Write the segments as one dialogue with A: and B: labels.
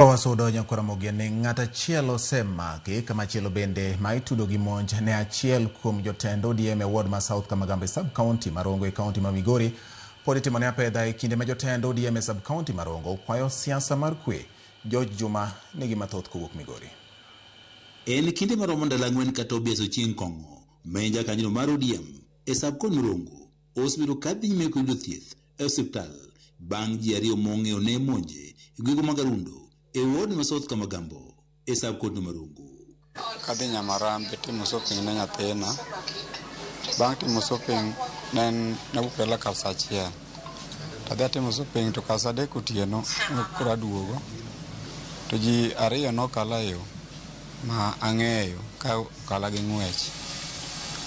A: Wasudo nyakwara ni ng'at achiel osemaki kamachielo bende ma itudo gi monj ne achiel kuom jotend ODM e ward ma South Kamagambo e sub-county ma Rongo e county ma Migori pod itimone apedha e kinde ma jotend ODM e sub-county ma Rongo kwayo siasa mar kwe. George Juma nigi mathoth kowuok Migori.
B: En kinde maromo ndalo 4 ka Tobias Ochieng' Kong'o ma en jakanyono mar ODM e sub-county Rongo osebedo ka dhi nyime kod yudo thieth e osiptal bang' ji 2 mong'eyo ne monje e gwenge mag Arundo e ward ma South Kamagambo e sub-county ma Rongo.
C: Kadhi Nyamarambe timo shopping ne nyathina. Bang' timo shopping ne en nawuok dala kar saa 1. Tadhi atimo shopping to kar saa 3 otieno koro aduogo. To ji 2 nokala e yo ma ang'eyo ka okala gi ng'wech.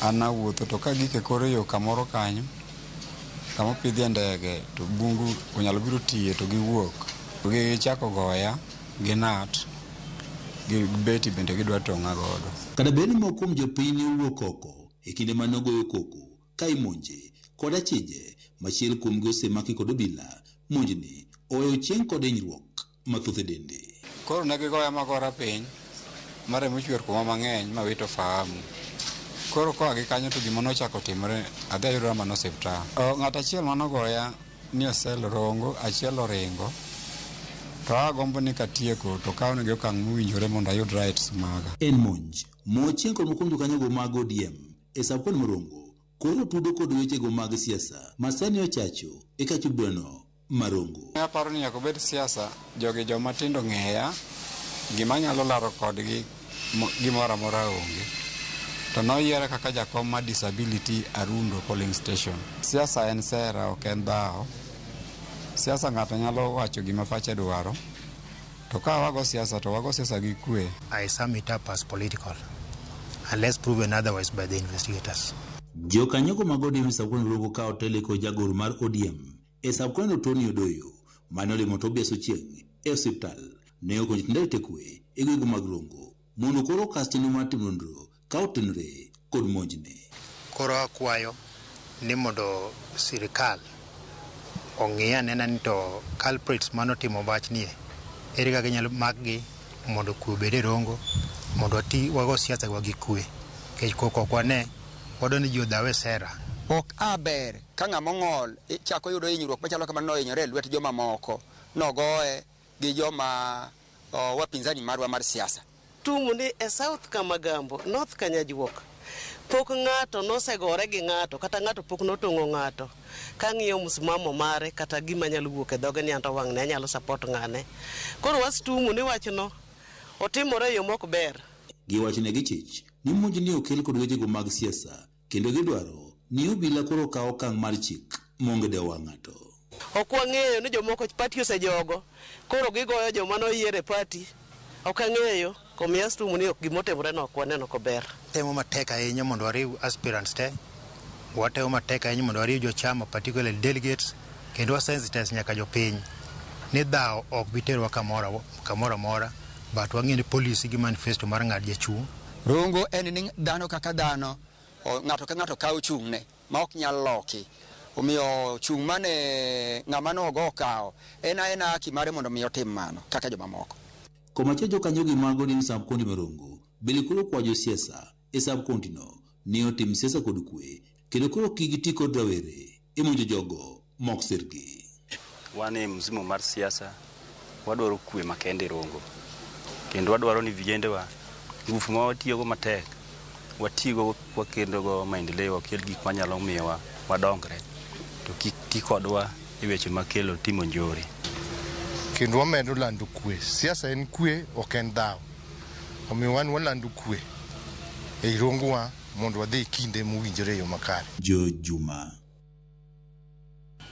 C: An nawuotho to ka gik e kor yo kamoro kanyo kama opidhie ndege to bungu onyalo biro tiye to giwuok. Gichako goya gi nat gi beti bende gidwa tong'a godo.
B: Kata bed ni moko kuom jopiny ne owuok oko e kinde mane ogoyo koko ka imonje kod achije machiel kuomgi osemaki kod obila, monjni oweyo chieng' kod hinyruok mathoth e dende.
C: Koro ne gigoya magora piny ma remo chwer kuoma mang'eny mawito fahamu. Koro koa gi kanyo to gima nochako timore adhi ayudora mana osiptal. Ng'at achiel manogoya ni e sel Rongo, achiel oringo. To agombo ni katieko to kawnegi okang' mowinjore mondo ayud rights maga.
B: En monj mochieng' kod moko kuom jokanyogo mag ODM e sub-county ma Rongo koro tudo kod wechego mag siasa ma sani ochacho e kacho burano ma Rongo.
C: Aparo ni nyaka obed siasa, jogi joma tindo ng'eya, gima anyalo laro kodgi gimoro amora onge. To noyiera kaka jakom mar disability Arundo polling station. Siasa en sera, ok en dhawo. Siasa ng'ato nyalo wacho gima pache dwaro. To ka wago siasa to wago siasa gi kwe.
D: I sum it up as political, unless proven otherwise by the investigators.
B: Jokanyogo mag ODM e sub-county Rongo ka otelo kod jagoro mar ODM e sub-county Tony Odoyo mane olimo Tobias Ochieng' e osiptal ne okonyo jotend arita kwe e gwenge mag Rongo mondo koro okas chenro mar timo nonro ka otenore kod monjni.
D: Koro akwayo ni mondo sirikal ong'i anena ni to culprits manotimo wachnie ere kaka inyalo makgi mondo kwe obed e Rongo, mondo wati wago siasa wa gi kwe. Nikech koko ok wane, wadwa ni ji odhaw e sera.
E: Ok a ber ka ng'ama ong'ol chako yudo hinyruok machalo kamano nohinyore e lwet jomamoko, nogoye gi joma wapinzani marwa mar siasa.
F: Tumu ni e South Kamagambo, North Kanyajuok, pok ng'ato nosegore gi ng'ato kata ng'ato pok notong'o ng'ato. Kang'iyo msimamo mare kata gima nyalo wuok e dhoge ni anto wang'ne anyalo support ng'ane. Koro wastumu ni wachno otimore e yo mok ber.
B: Giwacho ne gichich ni monjni okel kod wechego mag siasa kendo gidwaro ni obila koro okaw okang' mar chik maonge dewo wang' ng'ato.
F: Ok wang'eyo ni jomoko party osejogo, koro gigoyo joma noyier e party. Ok ang'eyo, omiyo astumu ni ok gimotimore no ok waneno kober.
D: Temo matek ahinya mondo wariw aspirants te, watemo matek ahinya mondo wariw jochama particularly delegates, kendo wasensitize nyaka jopiny ni dhawo ok bi terowa kamoro amora, but wang'eyo ni policy gi manifesto mar ng'at jachung'.
E: Rongo en ni dhano kaka dhano, ng'ato ka ng'ato kawo chung'ne ma ok nyal loki. Omiyo chung' mane ng'ama nogo okawo en aena haki mare mondo mi otim mano kaka jomamoko.
B: Komachielo jokanyogi mag ODM sub-county ma Rongo bende koro kwayo josiasa e sub-county no ni otim siasa kod kwe kendo koro kik giti kod rawere e monjo jogo mok sirgi.
G: Wan e msimu mar siasa, wadwaro kwe makende e Rongo. Kendo wadwaro ni vijendewa, ngufu ma watiyogo matek, watigo wakendogo maendeleo, wakel gik manyalo miyowa wadongre, to kik ti kodwa e weche makelo timo njore.
H: Kendo wamedo lando kwe. Siasa en kwe, ok en dhawo. Omiyo wan walando kwe ei Rongowa mondo wadhi kinde mowinjore e yo makare.
B: George Juma.